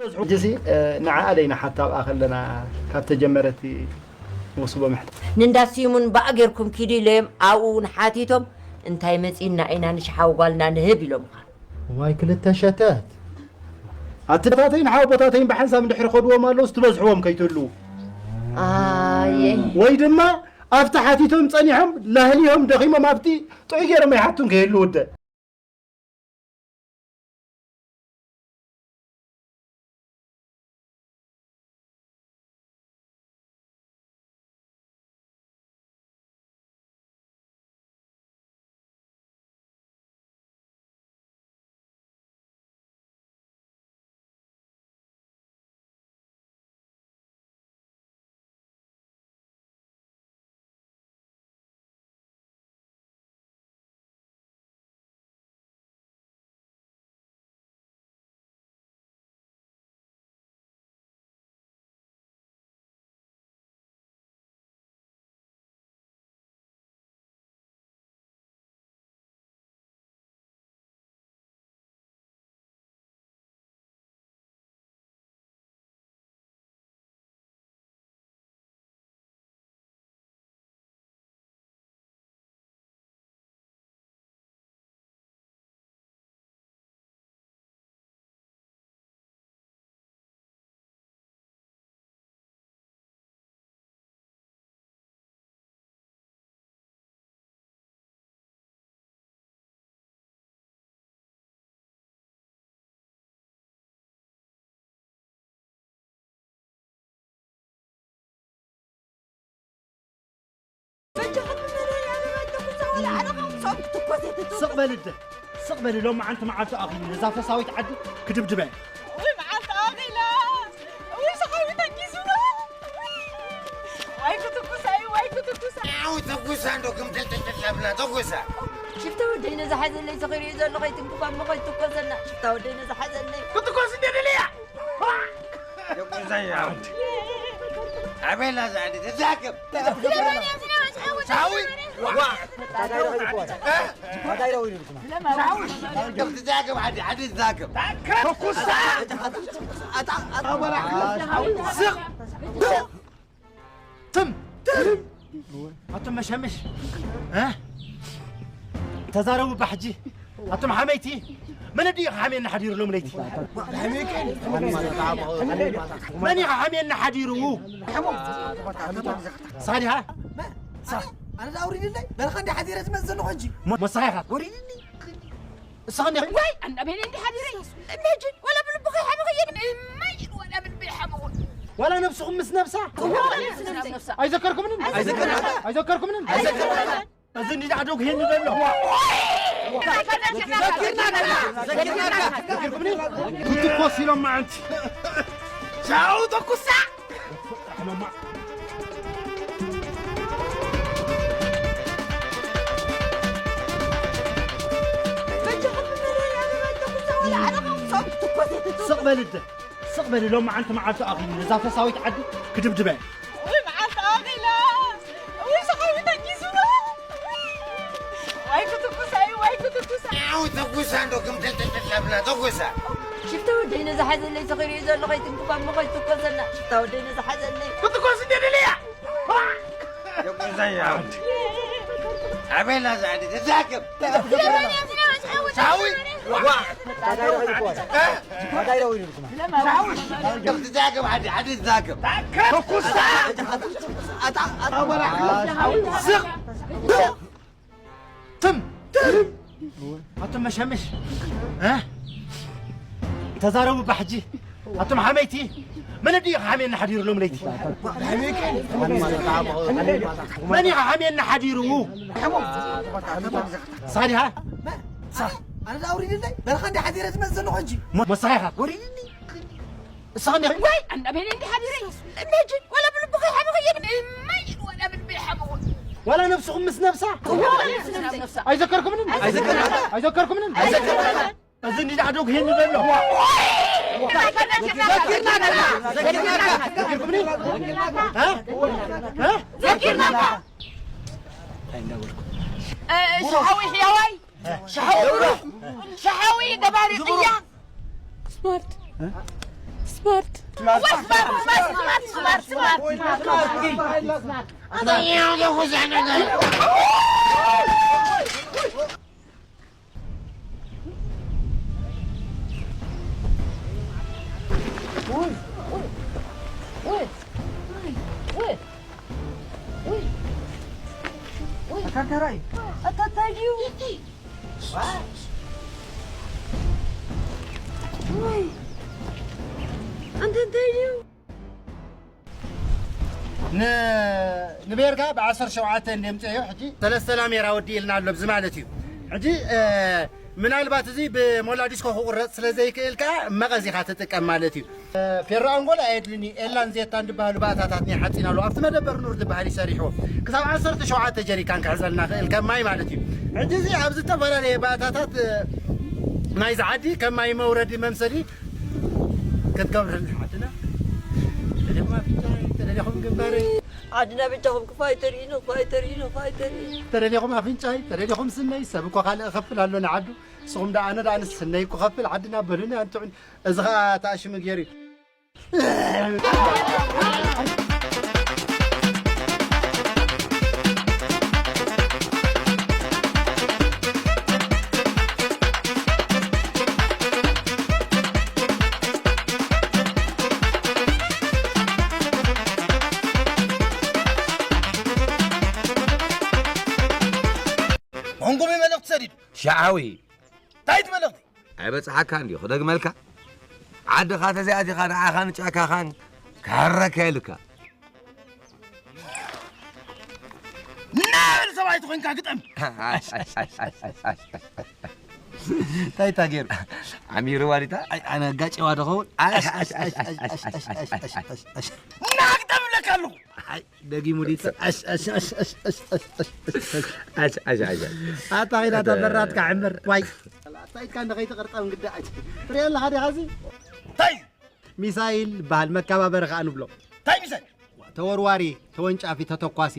ሕጂሲ ንዓ ኣለይና ሓታ ኣብኣ ከለና ካብ ተጀመረቲ ወስቦ ምሕት ንእንዳ ስዩምን ባእ ጌርኩም ኪዱ ኢለዮም ኣብኡ እውን ሓቲቶም እንታይ መጺእና ኢና ንሽሓዊ ጓልና ንህብ ኢሎምኻ። ዋይ ክልተ ሸተት ኣትታተይን ሓወቦታተይን ብሓንሳብ እንድሕሪ ከድዎም ኣለውስ ትበዝሕዎም ከይትህልዉ ኣየ ወይ ድማ ኣብቲ ሓቲቶም ጸኒሖም ላህሊሆም ደኺሞም ኣብቲ ጥዑይ ገይሮም ኣይሓቱን ከይህልዉ እደ ስቕ በል እደ ስቕ በል ሎማዓንቲ መዓልቲ ኣኺሉ ነዛ ፈሳዊት ዓዲ ክድብድበ እየ። ሽፍታ ወደይ ነዛ ሓዘለይ እዚ ክሪኡ ዘሎ ከይትንክፋ እሞ ከይትኮሰና ሽፍታ ወደይ ነዛ ሓዘለይ ክትኮስ እንደ ደልያ ደቁሳያ ዓዲ ኣበላ ዛዕዲ ተዛከብ ሳዊ ዋ ተዛከብ ዓዲ ዓዲ ተዛከብ ተኩሳ ስቕ ትም ትም ኣቶም መሸምሽ እ ተዛረቡ ባሕጂ ኣቶም ሓመይቲ መን ድዩ ሓሜና ሓዲሩ ሎም ለይቲ መን እዩ ሓሜና ሓዲሩ ሳዲሃ ኣነ ዳ ኣውሪድለይ በረኻ እንዲ ሓዲረ ዝመጽእ ዘለኹ ሕጂ መሳኺኻ ወሪድኒ እሳኻ እንዲኻ ዋይ ኣናበለ እንዲ ሓዲረ እመጅን ወላ ብልብኺ ሓብኺ የድም እመጅን ወላ ብልቢ ሓብኹ ዋላ ነብስኹም ምስ ነብሳ ኣይዘከርኩምንን ኣይዘከርኩምንን እዚ እንዲ ዳዕዶ ክሄኒ ዘሎ ክትኮስ ኢሎም ማዓንቲ ሻው ተኩሳ ስቕ በል እደ ስቕ በል ሎማዓንቲ መዓልቲ ኣኺሉ ነዛ ፈሳዊት ዓዲ ክድብድበ እየ። ውይ መዓልቲ ኣኺላ ውይ ሰሓቢ ተጊሱና ውይ ክትኩሳ እዩ ወይ ክትኩሳ። ኣው ተጉሳ እንዶ ግምጥልጥልጥል ኣብላ ተጉሳ። ሽፍታ ወደይ ነዛ ሓዘለይ ተኺሪኡ ዘሎ ከይትንክፋ እሞ ከይትኮሰና ሽፍታ ወደይ ነዛ ሓዘለይ። ክትኮስ እንደ ደልያ ደቁሳያ ኣቤላ ዛዕዲ ተዛከብ ሳዊ ትዛከብ ዓዲ ዓዲ ትዛከብ ተኩሳ ትም ኣቶም መሸምሽ ተዛረቡ ባሕጂ ኣቶም ሓመይቲ መን ድዩ ሓሜና ሓዲሩ ሎም ለይቲ መን እዩ ሓሜና ሓዲሩ ሳዲሃ ኣነ ዳ ኣውሪድለይ በረኻ እንዲ ሓዲረ ዝመፅእ ዘለኹ ሕጂ መሳኺኻ ወሪድኒ እሳኻ እንዲኺ ዋይ ኣናበለ እንዲ ሓዲረ እመጅን ወላ ብልብኺ ሓብኺ የድም እመጅን ወላ ብልቢ ሓብኹ ዋላ ነብስኹም ምስ ነብሳ ኣይዘከርኩምንን ኣይዘከርኩምንን እዚ እንዲ ዳዕዶ ክሄኒ ዘሎ ሽሓዊ ሕያዋይ ሽሓዊ ብሩኽ ሽሓዊ ገባሪ ቅያ ስማርት ስማርት። ንቤርጋ ብ ዓሰርተ ሸውዓተ እንደ ምፅአዮ ሕጂ ሰለስተ ላሜራ ወዲ ኢልና ኣሎ ብዚ ማለት እዩ። ሕጂ ምናልባት እዚ ብሞላ ዲስኮ ክቁረፅ ስለ ዘይክእል ከዓ መቐዚኻ ትጥቀም ማለት እዩ። ፌሮ ኣንጎላ ኣየድልኒ ኤላን ዜታን ዝበሃሉ ባእታታት ናይ ሓፂን ኣለዉ ኣብቲ መደበር ኑር ዝበሃል ይሰሪሕዎ ክሳብ ዓሰርተ ሸውዓተ ጀሪካን ክሕዘልና ክእል ከም ማይ ማለት እዩ። ሕጂ እዚ ኣብ ዝተፈላለየ ባእታታት ናይዚ ዓዲ ከም ማይ መውረዲ መምሰሊ ክትገብርልና ዓድና ተደሊኹም ኣፍንጫይ ተደሊኹም ግንባረይ ዓድና ብቻኹም ክፋይተር ኢኖ ፋይተር ኢኖ ፋይተር ኢኖ ተደሊኹም ኣፍንጫይ ተደሊኹም ስነይ ሰብ እኮ ካልእ እኸፍል ኣሎ ንዓዱ ንስኹም ደኣ ኣነ ደኣ ንስነይ ክኸፍል ዓድና በሉኒ ኣንትዑን እዚ ኸኣ ተኣሽሙ ገይሩ እዩ። መንጎሚ መልእኽቲ ሰዲዱ ሸዓዊ እንታይ እቲ መልእኽቲ ኣይበጽሓካ እንዲዩ ክደግመልካ ዓድኻ ተዘይኣቲኻ ንዓኻን ጫካኻን ክሃረካ ኢልካ ናበል ሰብኣይ ተኾንካ ግጠም እንታይ እታ ገይሩ ኣሚሩ ዋሊታ ኣነ ጋጨዋ ድኸውን ናግጠም ብለካ ኣለኹ ደጊሙ ዲት ኣሽ ኣሽ ኣሽ ኣሽ ኣሽ ኣሽ ኣሽ ኣሽ ኣሽ ኣሽ ኣታ ኺዳ ተበራትካ ዕምር ዋይ ኣታ ኢድካ እንደ ኸይትቕርጠም ግዳ ኣጭ ትሪኦ ኣለኻ ዲኻ እዚ እንታይ ሚሳይል በሃል መከባበሪ ኸዓ ንብሎ እንታይ ሚሳይል ተወርዋሪ ተወንጫፊ ተተኳሲ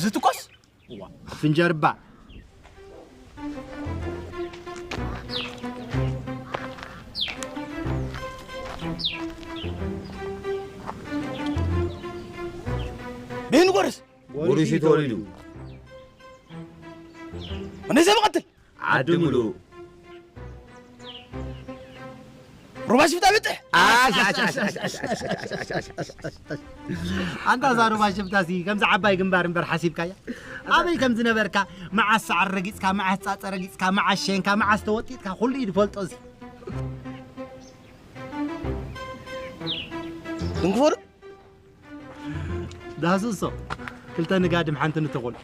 ዝትኮስ ፍንጀርባ ቤንጎርስ ጎሪሲ ተወሊዱ። ነዚ ብቐትል ዓዲ ሙሉእ ሩባ ሽፍታ ብጥሕ ኣንታ እዛ ሩባ ሽፍታ ሲ ከምዚ ዓባይ ግንባር እምበር ሓሲብካያ ኣበይ ከም ዝነበርካ መዓስ ሰዓር ረጊፅካ መዓስ ፃፀ ረጊፅካ መዓስ ሸንካ መዓስ ተወጢጥካ ኩሉ እዩ ዝፈልጦ እዚ ድንክፎር ዳህስሶ ክልተ ንጋድም ሓንቲ ንተኾል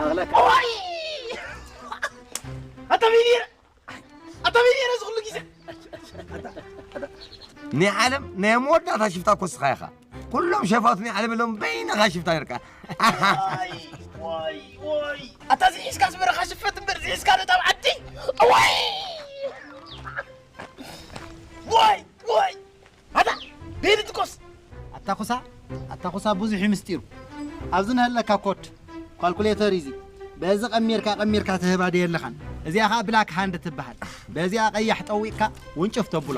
ኣቕለካ ኣታ ሚኒር ኣታ ሚኒር እዚ ኩሉ ግዜ ናይ ዓለም ናይ መወዳእታ ሽፍታ ኮስኻ ኢኻ ኩሎም ሸፋቱ ናይ ዓለም ሎም በይንኻ ሽፍታ ነርካ ኣታ ዝሒዝካ ዝበረኻ ሽፈት እምበር ዝሒዝካ ነታብ ዓዲ ወይ ወይ ወይ ኣታ ቤሪ ትኮስ ኣታ ኩሳ ኣታ ኩሳ ብዙሕ እዩ ምስጢሩ ኣብዚ ንህለካ ኮድ ካልኩሌተር እዩ በዚ ቀሚርካ ቀሚርካ ትህባ ዶ የለኻን እዚኣ ኸዓ ብላክ ሃንድ ትበሃል በዚኣ ቀያሕ ጠዊቕካ ውንጭፍ ተብሎ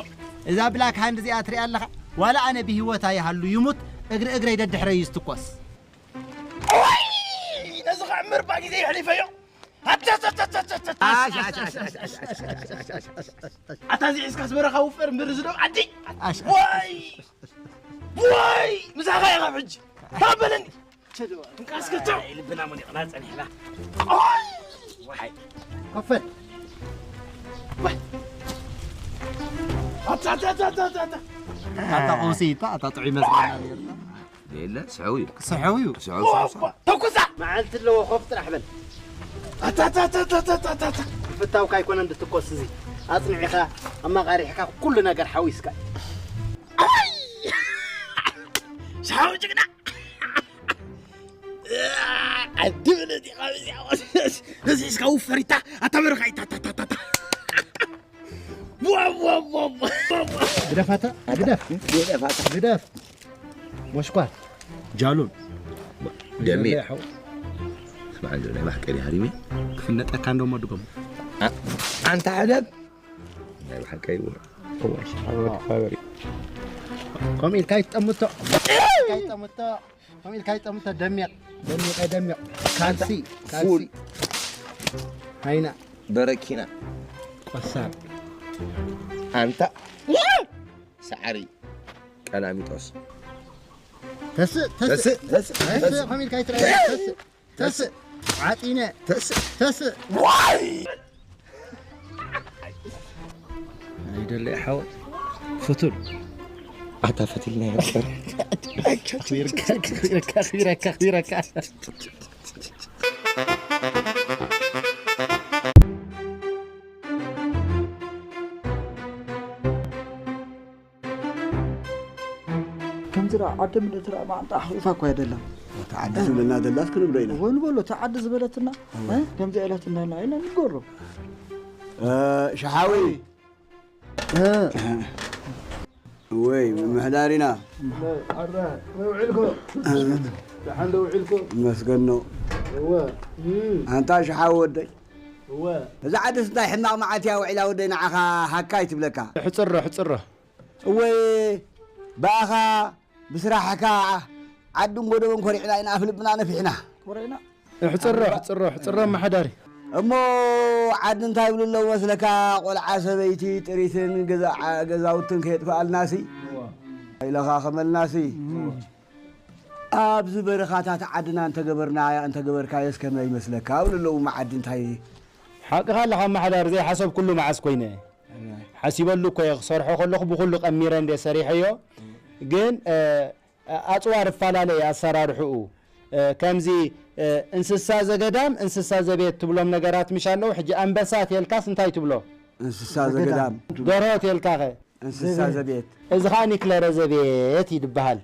እዛ ብላክ ሃንድ እዚኣ ትሪኣ ኣለኻ ዋላ ኣነ ብህይወታ ይሃሉ ይሙት እግሪ እግረይ ደድሕረይ እዩ ዝትኮስ ነዚ ከዕምር እባ ግዜ የሕሊፈዮ ኣታ እዚ ሒዝካስ በረኻ ውፈር እምበር እዚ ዶ ዓዲ ወይ ወይ ምሳኻ ኢኻ ሕጂ ተቐበለኒ እንቃስክቶ ልብና ሙኒቕና ጸኒሕና ከፈል ኣታ ቁምሲ እታ እታ ጥዑይ መስለና ነርና የለ ስሕው እዩ ስሕው እዩ ስሕው ስሕው ስሕው ተኩሳ መዓልቲ ኣለዎ ኮፍ ጥራሕ በል ኣታታታታታታታ ፍታውካ ኣይኮነን ድትኮስ እዚ ኣጽኒዕኻ ኣማቓሪሕካ ኩሉ ነገር ሓዊስካ ስሕው ጅግና ዓዲ ብለዚኻ በዚኣ ነዚስካ ውፈሪታ ኣታ በረኻ ኢታታታታታ ግደፋታ ግደፍ ግደፍ ሞሽኳር ጃሉን ደሜ ስማዕ እንዶ ናይ ብሓቂ ድዩ ሃሪመ? ክፍለጠካ እንዶ እሞ ድገሞ። ኣ-፣ ኣንታ ዓደብ። ናይ ብሓቂ እዩ። እዋይ፣ ሓበሪ፣ ሓበሪ። ከምኡ ኢልካ ይጠምቶ። ኢልካ ይጠምቶ። ከምኡ ኢልካ ይጠምቶ። ደሚቕ፣ ደሚቕ፣ ደሚቕ። ካልሲ፣ ካልሲ። ፉል። ሃይና። በረኪና። ቆሳር። ኣንታ። ሰዓሪ። ቀላሚጦስ። ተስእ፣ ተስእ። ተስእ፣ ተስእ፣ ተስእ፣ ተስእ። ከምኡ ኢልካ ይትረአ። ተስእ። ተስእ። ዓጢነ። ተስእ። ተስእ። ዋይ! ኣይደለ ሓወይ። ፍቱን። ኣታ ፈቲልና ይረከብ። ይረካ፣ ይረካ፣ ይረካ፣ ይረካ። ከምዚ ደኣ ዓዲ ምድሪ ትረኣ ማዕንጣ ኣሕቂፋ እኳ የደላ። እታ ዓዲ ትብለና ደላስ ክንብሎ ኢና። እወ ንበሎ፣ እታ ዓዲ ዝበለትና፣ እወ። እ? ከምዚ ኢላትና ኢና፣ ኢና ንገሮ። እ፣ ሸሓዊ። እ። ወይ፣ ምምሕዳር ኢና። ኣረ፣ ውዒልኮ። እ። ደሓን ዶ ውዒልኮ? መስገን ነው። እወ። እም። ኣንታ ሸሓዊ ወደይ። እወ። እዛ ዓድስ እንታይ ሕማቕ መዓልቲ እያ ውዒላ ወደይ ንዓኻ ሃካይ ትብለካ? ሕጽሮ፣ ሕጽሮ። እወ፣ ብኣኻ ብስራሕካ ዓድን ጎደቦን ኮሪዕና ኢና፣ ኣፍ ልብና ነፊሕና። ኮሪዕና። እሕጽሮ፣ እሕጽሮ፣ እሕጽሮ፣ ኣመሓዳሪ። እሞ ዓዲ እንታይ ይብሉ ኣለዉ መስለካ? ቆልዓ ሰበይቲ ጥሪትን ገዛ-፣ ገዛውትን ከየጥፍኣልናሲ፣ እዋ። ኣይለኻኸመልናሲ። እዋ። ኣብዚ በረኻታት ዓድና እንተገበርናያ፣ እንተገበርካዮስ ከመይ ይመስለካ? ይብሉ ኣለዉ፣ መዓዲ እንታይ? ሓቅኻ ኣለኻ ኣመሓዳሪ፣ ዘይሓሰብኩሉ መዓስ ኮይነ። ሓሲበሉ እኮ እየ፣ ክሰርሖ ከለኹ ብኹሉ ቀሚረ እንደ ሰሪሐዮ። ግን፣ እ፣ ኣጽዋር እፈላለየ ኣሰራርሕኡ። እ፣ ከምዚ፣ እ፣ እንስሳ ዘገዳም፣ እንስሳ ዘቤት ትብሎም ነገራት ምሽ ኣለዉ። ሕጂ ኣንበሳ ተልካስ እንታይ ትብሎ? እንስሳ ዘገዳም። ደርሆ ተልካኸ? እንስሳ ዘቤት። እዚ ኸኣ ኒክለረ ዘቤት እዩ ዝበሃል።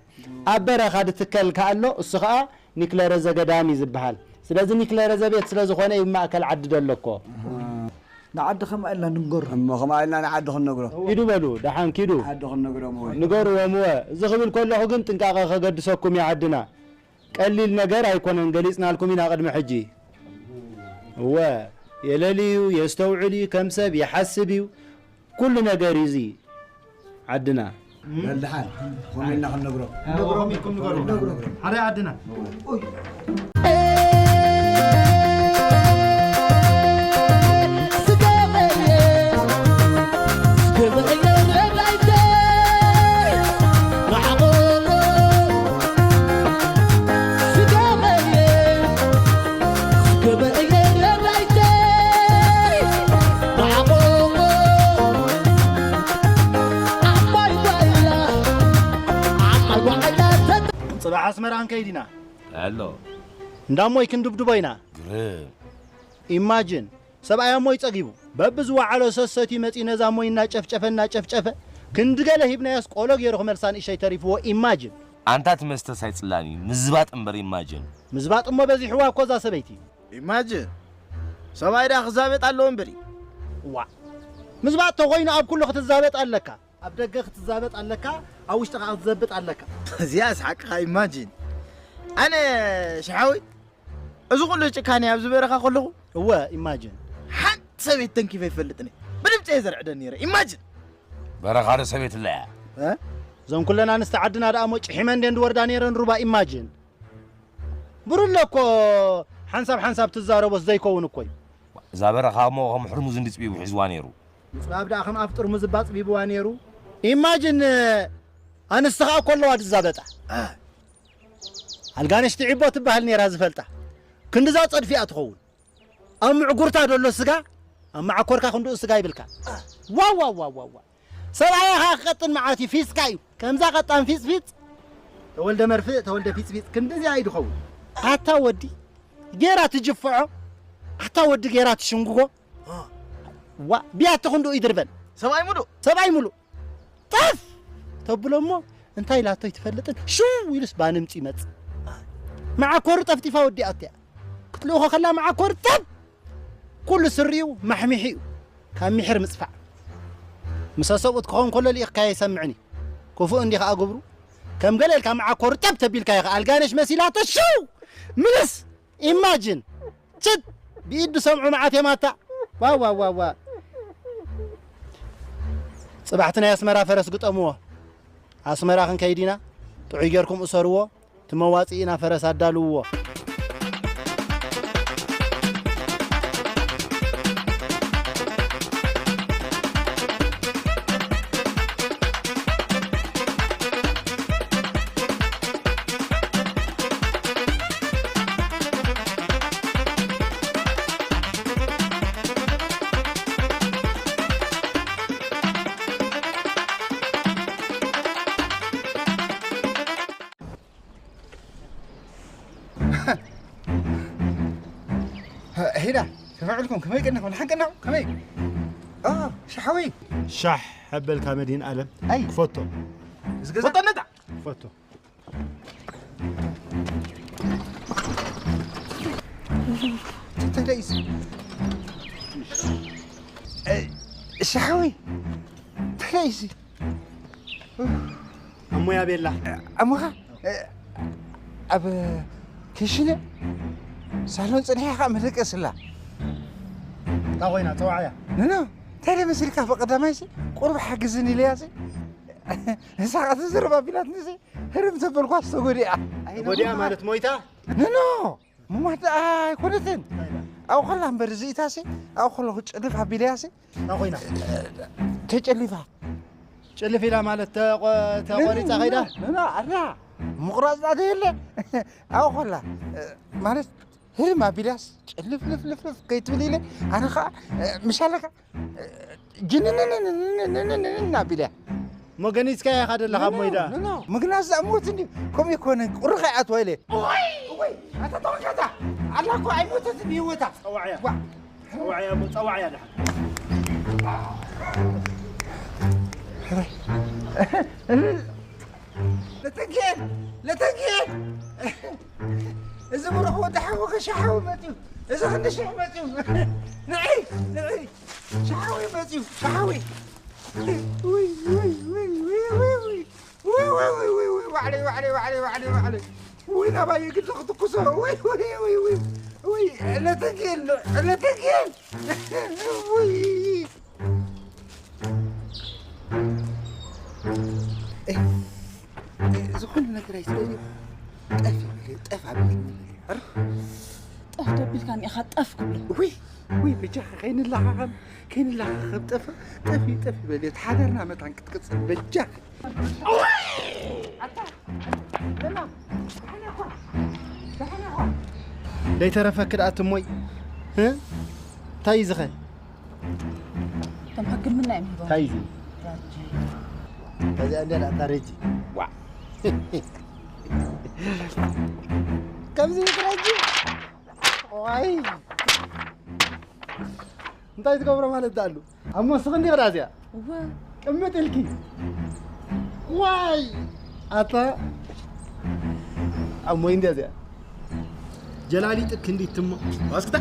ኣብ በረኻ ዝትከል ከኣ ኣሎ፣ እሱ ኸኣ ኒክለረ ዘገዳም እዩ ዝበሃል። ስለዚ ኒክለረ ዘቤት ስለ ዝኾነ እዩ ማእከል ዓዲ ዘሎ እኮ። ንዓዲ ኸማይ ኢልና ንንገሮ። እሞ ኸማይ ኢልና ንዓዲ ክንነግሮ። ኪዱ በሉ፣ ደሓን ኪዱ። ዓዲ ክንነግሮም ወይ? ንገርዎም እወ። እዚ ክብል ከለኹ ግን ጥንቃቐ ከገድሰኩም እዩ ዓድና። ቀሊል ነገር ኣይኮነን፣ ገሊጽናልኩም ኢና ቅድሚ ሕጂ። እወ፣ የለሊ እዩ፣ የስተውዕል እዩ፣ ከም ሰብ ይሓስብ እዩ። ኩሉ ነገር እዩ እዚ ዓድና። በል ደሓን፣ ከምኡ ኢልና ክንነግሮ። ከምኡ ኢልኩም ንገሩ። ንነግሮ። ሓደ ዓድና። ጽባሕ ኣስመራ ክንከይድ ኢና። ኣሎ። እንዳ ሞይ ክንድብድቦ ኢና። ግርም። ኢማጂን፣ ሰብኣይ ኣሞይ ጸጊቡ። በብዝወዓሎ ሰሰትዩ መጺኡ ነዛ ሞይ እናጨፍጨፈ፣ እናጨፍጨፈ፣ ክንዲ ገለ ሂብናዮስ ቆሎ ገይሩ ክመልሳ ንእሸይ ተሪፍዎ። ኢማጂን። ኣንታ እቲ መስተስ ኣይጽላእን እዩ። ምዝባጥ እምበር ኢማጂን። ምዝባጥ እሞ በዚሕዋ እኮ እዛ ሰበይቲ። ኢማጂን። ሰብኣይ ደኣ ክዛበጥ ኣለዎ እምበር እዩ። ዋእ። ምዝባጥ ተኾይኑ ኣብ ኩሉ ክትዛበጥ ኣለካ። ኣብ ደገ ክትዛበጥ ኣለካ፣ ኣብ ውሽጢ ኸኣ ክትዘብጥ ኣለካ። እዚኣስ ሓቅኻ ኢማጂን። ኣነ ሸሓዊ፣ እዚ ኩሉ ጭካኔ ኣብዚ በረኻ ከለኹ፣ እወ፣ ኢማጂን። ሓንቲ ሰበይቲ ተንኪፈ ኣይፈልጥን እየ። ብድምፂ እየ ዘርዕደን ነይረ። ኢማጂን። በረኻ ዶ ሰበይቲ ኣላ እያ? እ? እዞም ኩለን ኣንስቲ ዓድና ደኣ እሞ ጭሒመን ድየን ዝወርዳ ነይረን ሩባ? ኢማጂን። ብሩለ እኮ ሓንሳብ ሓንሳብ ትዛረቦስ ዘይከውን እኮ እዩ። እዛ በረኻ እሞ ከም ሕርሙዝ እንዲ ጽቢቡ ሒዝዋ ነይሩ። ምጽባብ ደኣ ከም ኣፍ ጥርሙዝ እባ ጽቢብዋ ነይሩ። ኢማጂን፣ ኣንስቲ ኸኣ እኮ ኣለዋ ዝዛበጣ። ኣልጋነሽ ትዒቦ ትበሃል ነይራ ዝፈልጣ። ክንድዛ ጸድፊኣ ትኸውን። ኣብ ምዕጉርታ ደሎ ስጋ፣ ኣብ መዓኮርካ ክንድኡ ስጋ ይብልካ። ዋው፣ ዋው፣ ዋው፣ ዋው፣ ዋው። ሰብኣያ ኸኣ ክቐጥን መዓት እዩ፣ ፊስካ እዩ። ከምዛ ቀጣን ፊጽ ፊጽ። ተወልደ መርፍእ፣ ተወልደ ፊጽ ፊጽ፣ ክንድዚኣ እዩ ድኸውን። ኣታ ወዲ፣ ጌራ ትጅፍዖ፣ ኣታ ወዲ ጌራ ትሽንጉጎ። ዋ፣ ብያቲ ክንድኡ ይድርበን። ሰብኣይ ሙሉእ። ሰብኣይ ሙሉእ። ጠፍ! ተብሎ እሞ፣ እንታይ ኢላቶ ኣይትፈልጥን። ሽው ኢሉስ ባንምጺ ይመጽእ። መዓኮሩ ጠፍጢፋ ወዲኣቶ እያ። ክትልእኾ ከላ መዓኮሩ ጠብ! ኩሉ ስሪኡ ማሕሚሒ እዩ። ካብ ሚሕር ምጽፋዕ። ምስ ሰብኡት ክኸውን ከሎ ልኢኽካዮ ኣይሰምዕን እዩ። ክፉእ እንዲ ኸኣ ግብሩ። ከም ገለ ኢልካ መዓኮሩ ጠብ ተቢልካዮ ኸኣ ኣልጋነሽ መሲላቶ ሽው! ምልስ! ኢማጂን! ችት! ብኢድ ዝሰምዑ መዓት የማታ። ዋ፣ ዋ፣ ዋ፣ ዋ። ጽባሕቲ ናይ ኣስመራ ፈረስ ግጠምዎ። ኣስመራ ክንከይድ ኢና። ጥዑይ ጌርኩም እሰርዎ። እቲ መዋጽኢና ፈረስ ኣዳልውዎ። ሄዳ፣ ከመይ ውዒልኩም? ከመይ ቀኒኹም? ደሓን ቀኒኹም? ከመይ? ኦ፣ ሻሓዊ። ሻሕ ሐበልካ መድህን ኣለም። ኣይ። ክፈቶ። እዚ ገዛ ወጠነጣ። ክፈቶ። ተለይስ። እ፣ ሻሓዊ። ተለይስ። ኣሞይ ኣቤላ። ኣሞኻ? እ፣ ኣብ ኪሽነ ሳሎን ጽኒሐ ኸኣ መደቀስላ። እታ ኮይና ጸዋዕያ። ኖ፣ ኖ። እንታይ ደኣ መሲልካ ብቐዳማይሲ ቁሩብ ሓግዝኒ ኢለያሲ። ንሳ ኸኣ ትዝረብ ኣቢላትኒሲ ህርም ዘበልኳስ ተጎዲኣ። ተጎዲኣ ማለት ሞይታ? ኖ፣ ኖ። ምሟት ደኣ ኣይኮነትን። ኣብኡ ኸላ እምበር እዚኢታሲ፣ ኣብኡ ኸለኹ ጭልፍ ኣቢለያሲ። እንታይ ኮይና? ተጨሊፋ። ጭልፍ ኢላ ማለት ተቆ-፣ ተቆሪጻ ከይዳ? ኖ፣ ኖ፣ ኣላ። ምቑራጽ ደኣ የለ። ኣብኡ ኸላ፣ ማለት ህርም ኣቢላስ ጭልፍ ልፍ ልፍ ልፍ ከይትብል ኢለ፣ ኣነ ኸኣ፣ ምሻለካ፣ ጅንንንንንንንንን ኣቢለ። እሞ ገኒዝካያ ኢኻ ዘለኻ እሞ ኢዳ። ኖ፣ ኖ፣ ምግናዝ ዝኣምወት እንዲ፣ ከምኡ ይኮነ፣ ቁሪ ከይኣትዋ ኢለ። እዋይ! እዋይ! ኣታ ተወካታ! ኣላ እኮ ኣይሞተትን ብህይወታ። ጸዋዕያ። ዋ! ጸዋዕያ እሞ፣ ጸዋዕያ ደሓን። ለተንኪኤል! ለተንኪኤል! እዚ ብሩኽ ወዲ ሓወ ከሻሓዊ መጽዩ። እዚ ክንዲ ሽሕ መጽዩ። ንዒ! ንዒ! ሻሓዊ መጽዩ፣ ሻሓዊ። ውይ፣ ውይ፣ ውይ፣ ውይ፣ ውይ፣ ውይ። ውይ፣ ውይ፣ ውይ፣ ውይ፣ ውይ፣ ዋዕለይ፣ ዋዕለይ፣ ዋዕለይ፣ ዋዕለይ፣ ዋዕለይ። ውይ፣ ናባየ ግዲ ክትኩሶ። ውይ፣ ውይ፣ ውይ፣ ውይ። ውይ፣ ዕለተ ጌል፣ ዕለተ ጌል። ውይ። ኤህ፣ ዝኾነ ነገር ኣይትደልዩ። ጠፍ ይበል፣ ጠፍ ኣቢልኒ ይበል። ጠፍ ደቢልካኒ ኢኻ ጠፍ ክብሎ። ውይ፣ ውይ፣ በጃኻ ከይንላኻኸም፣ ከይንላኻኸም፣ ጠፍ፣ ጠፍ፣ ጠፍ ይበል። እቲ ሓዳርና መታን ክትቅጽል በጃኻ። ደይተረፈኪ ደኣ ትሞይ፣ እ? እንታይ እዩ ዝኸ? እቶም ሕክምና እዮም ሂቦም። እንታይ እዩ? ራጂ። እዚኣ እንድያ ደኣ እታ ረጂ። ዋ። ከምዚ ትረጂ? ዋይ። እንታይ ትገብሮ ማለት ደኣ ኣሉ? ኣብ መስኽ እንዲ ክዳ እዚኣ። እወ። ቅምጥ ኢልኪ። ዋይ። ኣታ። ኣብ ሞይ እንድያ እዚኣ። ጀላሊጥክ እንዲ ትሞ። ዋስክታ።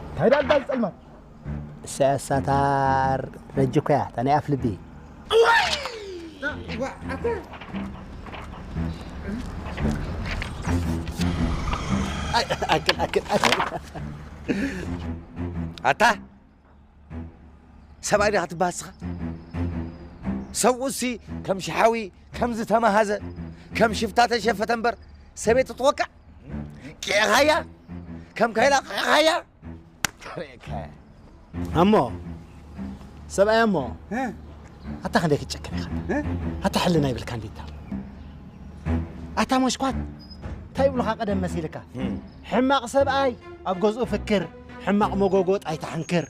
እንታይ ደኣ ኣልዳ ዝጸልማት? እሳ፣ እሳ እታ ረጂ እኮ እያ፣ እታ ናይ ኣፍ ልቢ። ኣይ፣ ኣክል፣ ኣክል፣ ኣክል። ኣታ ሰብኣይ ዲኻ ትበሃል ንስኻ? ሰብኡሲ ከም ሽሓዊ፣ ከም ዝተመሃዘ፣ ከም ሽፍታ ተሸፈተ እምበር ሰበይቲ ትወቅዕ? ቂዕኻያ? ከም ካይላ ቂዕኻያ? ተርእየካ። ኣሞ፣ ሰብኣይ ኣሞ፣ እ? ኣታ ክንደይ ክትጨክን ኢኻ? እ? ኣታ ሕልና ይብልካ እንዲታ። ኣታ መሽኳት፣ እንታይ ይብሉኻ ቀደም መሲልካ? እም። ሕማቕ ሰብኣይ ኣብ ገዝኡ ፍክር፣ ሕማቕ መጎጎጥ ኣይትሓንክር።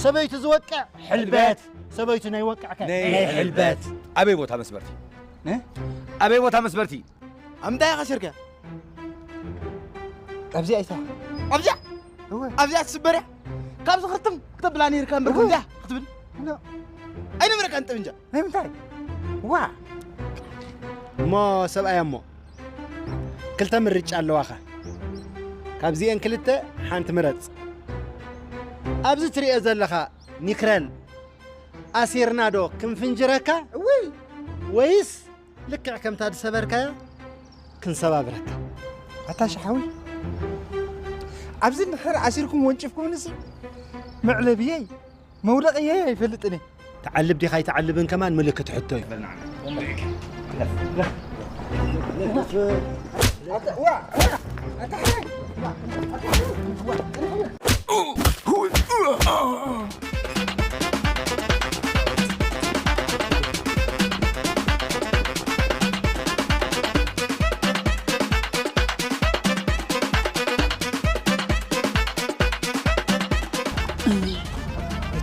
ሰበይቱ ዝወቅዕ ሕልበት፣ ሰበይቱ ናይ ወቅዕከ ናይ ናይ ሕልበት። ሕልበት። ኣበይ ቦታ መስበርቲ? እ? ኣበይ ቦታ መስበርቲ? ኣብ ምንታይ ኢኻ ሸርክያ? ኣብዚኣ ኢታ። ኣብዚኣ? እወ። ኣብዚኣ ትስበር እያ? ካብዚ ክርትም ክተብላ ነይርካ እምበር እወ። ከምዚኣ ክትብል? ኖ። ኣይነበረካን ጠብንጃ። ናይ ምንታይ? ዋ። እሞ ሰብኣይ እሞ ክልተ ምርጫ ኣለዋኻ። ካብዚኤን ክልተ ሓንቲ ምረጽ። ኣብዚ ትሪኦ ዘለኻ ኒክረል ኣሲርና ዶ ክንፍንጅረካ? እውይ! ወይስ ልክዕ ከምታ ዝሰበርካያ ክንሰባብረካ። ኣታ ሸሓዊ፣ ኣብዚ እንድሕር ኣሲርኩም ወንጭፍኩምንስ መዕለብየይ መውደቕየይ ኣይፈልጥን እየ። ትዓልብ ዲኻ ኣይትዓልብን ከማን ምልክት ሕቶ እዩ።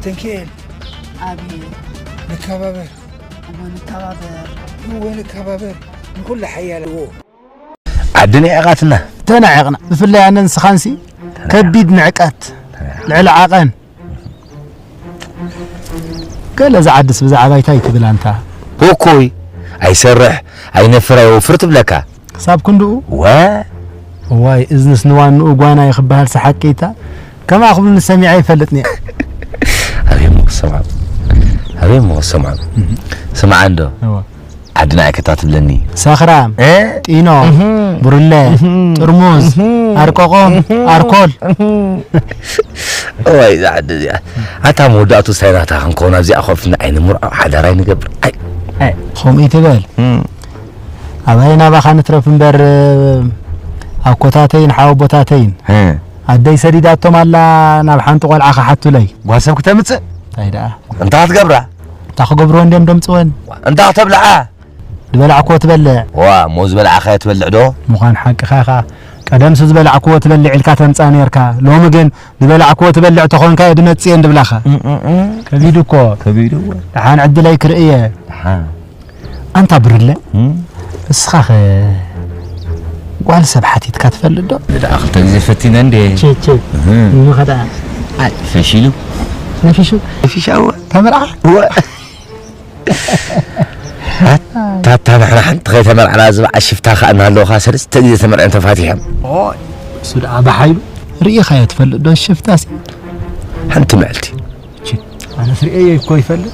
ተንኪኤል፣ ኣቤት። ንከባበር። እወ፣ ንከባበር። እወ፣ ንከባበር። ንኹሉ ሓያል። እወ። ዓዲ ንዒቓትና። ተናዒቕና። ብፍላይ ኣነ ንስኻንሲ ከቢድ ንዕቀት፣ ልዕሊ ዓቐን። ገለ ዝዓድስ ብዛዕባ እንታይ ትብል ኣንታ? እኮይ፣ ኣይሰርሕ፣ ኣይነፍር፣ ኣይወፍር ትብለካ። ክሳብ ክንድኡ? ወ- እዋይ፣ እዝንስ ንዋንኡ ጓና እዩ ክበሃል ሰሓቂታ። ከማኹም ሰሚዐ ኣይፈልጥን እየ። ኣበይ እሞ ክሰምዖ? ኣበይ እሞ ክሰምዖ? ስምዓ እንዶ። እወ። ዓድና ኣይከታ ትብለኒ። ሰኽራም፣ እ? ጢኖ፣ እህ። ብርለ፣ እህ። ጥርሙዝ፣ እህ። ኣርቆቆም፣ እህ። ኣርኮል። እህ። እዋይ፣ እዛ ዓዲ እዚኣ። ኣታ መወዳእቱ እንታይ ናታ ክንከውን ኣብዚኣ ኮፍና ኣይንምርዖ፣ ሓዳር ኣይንገብር። ኣይ። ኣይ፣ ከምኡ ይትበል። እም። ኣባይ ናባኻ ንትረፍ እምበር፣ ኣኮታተይን ሓወቦታተይን። እ። ኣደይ ሰዲዳቶም ኣላ ናብ ሓንቲ ቆልዓ ክሓቱለይ። ጓል ሰብ ክተምጽእ? እንታይ ደኣ? እንታይ ክትገብራ? እንታይ ክገብርወን ድዮም ደምጽወን? እንታይ ክተብልዓ? ዝበላዕክዎ ትበልዕ። ዋ፣ እሞ ዝበላዕካዮ ትበልዕ ዶ? ምዃን ሓቅኻ ኢኻ። ቀደምሲ ዝበላዕክዎ ትበልዕ ኢልካ ተምጻእ ነርካ። ሎሚ ግን ዝበላዕክዎ ትበልዕ ተኾንካ እየ ድመጽእ እየ እንድብላኻ። እም፣ እም፣ እም። ከቢዱ እኮ። ከቢዱ እኮ። ደሓን ዕድለይ ክርእየ። ደሓን። ኣንታ ብርለ፣ እም? እስኻኸ ጓል ሰብ ሓቲትካ ትፈልጥ ዶ? ደኣ ክልተ ግዜ ፈቲነ እንዴ? ቼ፣ ቼ። እም። እሞ ኸ ደኣ? ኣይ፣ ፈሺሉ። ነፊሹ? ነፊሻ እወ። ተመርዓ? እወ። ኣታ፣ ኣታ ንሕና ሓንቲ ከይተመርዓና ዝብዓ ሽፍታ ከኣ እናሃለውኻ ሰለስተ ግዜ ተመርዕዮም ተፋቲሖም። ኦይ፣ እሱ ደኣ ብሓይሉ ርኢኻዮ ትፈልጥ ዶ ሽፍታሲ? ሓንቲ መዓልቲ። ቺ፣ ኣነስ ርእየዮ እኮ ይፈልጥ።